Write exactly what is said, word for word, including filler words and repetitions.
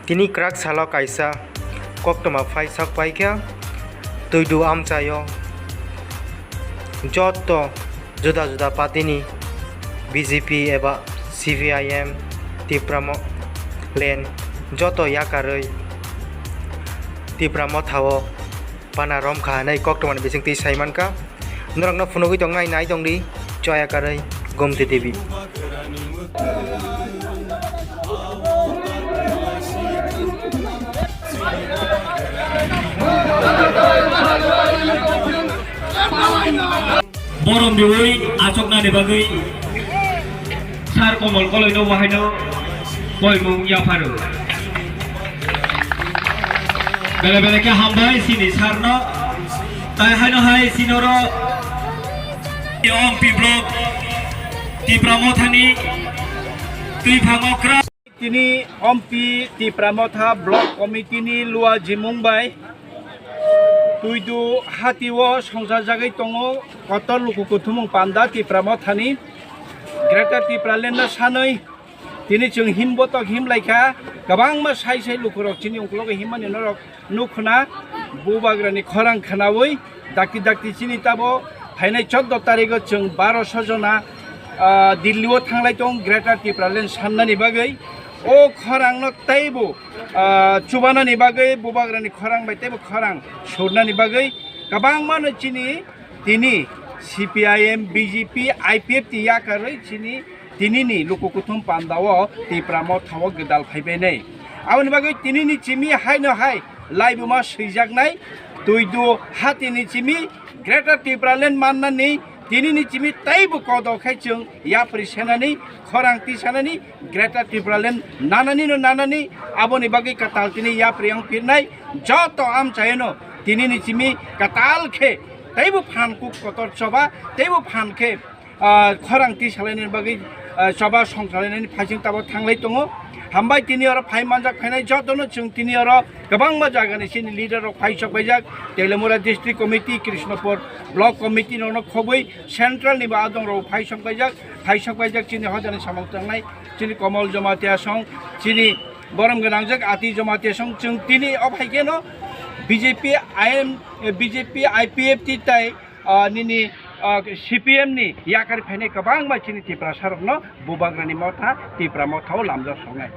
Tini kwrak salo kaisa koktwma phai sak paikha, Twidu amchaio joto juda juda party ni B J P eba C P I M Tipra Mo-, Land joto yakarwi Tipra Motha o pana romkha hinwi koktwmani bisingtwi saimankha. Norokno phunugwi tongnai nai tongdi, choya karwi Gomti T V. Borom riwi achuknani bagwi Sir Komol Koloino wahaino koimung yapharo. Bele bele khe hambai chini sir no. Tai haino hai chini oro Ompi block Tipra Mothani twi phango kra. Tini Ompi Tipra Motha Block Committee ni lua jimung bai Twidu hati o songchajagwi tongo kotor luku kuthumung panda Tipra Mothani Greater Tipraland no sanwi. Tini chwng himbotok himlaikha, kwbangma sai sai lukurok chini uklogo himmani norok nukhuna, bubagrani khorang khwnawi dakti dakti chini tabo phainai chordo tarigo chwng baroso jona, ah, Delhi o thanglai tong Greater Tipraland sannani bagwi. O khorangno teibo, ah, chubanani bagwi, bubagrani khorang bai teibo khorang surnani bagwi kwbangmano chini tini C P I M, B J P, I P F T yakarwi chini tinini luku kuthum pandao Tipra Motha o gwdal phaibainai. Aboni bagwi tinini chimi haino hai laibuma swijaknai Twidu hatini chimi Greater Tipraland mannani tinini chimi teibo kodo khai chwng yapri senani, khorang tisanani, Greater Tipraland nanani no nanani, aboni bagwi kwtal tini yapri wng pirnai joto amchaino tinini chimi kwtal khe teibo phan kuk kotor choba, teibo phan khe, ah, khorang tisalainani bagwi, ah, choba songchalainani phaising tabo thanglai tongo. Hambai tini oro phai manjak phainai jotono chwng tini oro kwbangma jagani chini leader rok phai sok paijak, Telemura District Committee, Krishnapur Block Committee rokno khobwi central ni bo adong rok phai sok paijak, phai sok paijak chini hojani samung tangnai chini Komol Jamatia song, chini borom gwnangjak Ati Jamatia song chwng tini o phai kheno B J P I M, B J P I P F T tai ah, nini, ah, C P M ni yakar phainai kwbangma chini Tiprasa rokno bubagrani motha, Tipra Motha o lamjak songnai.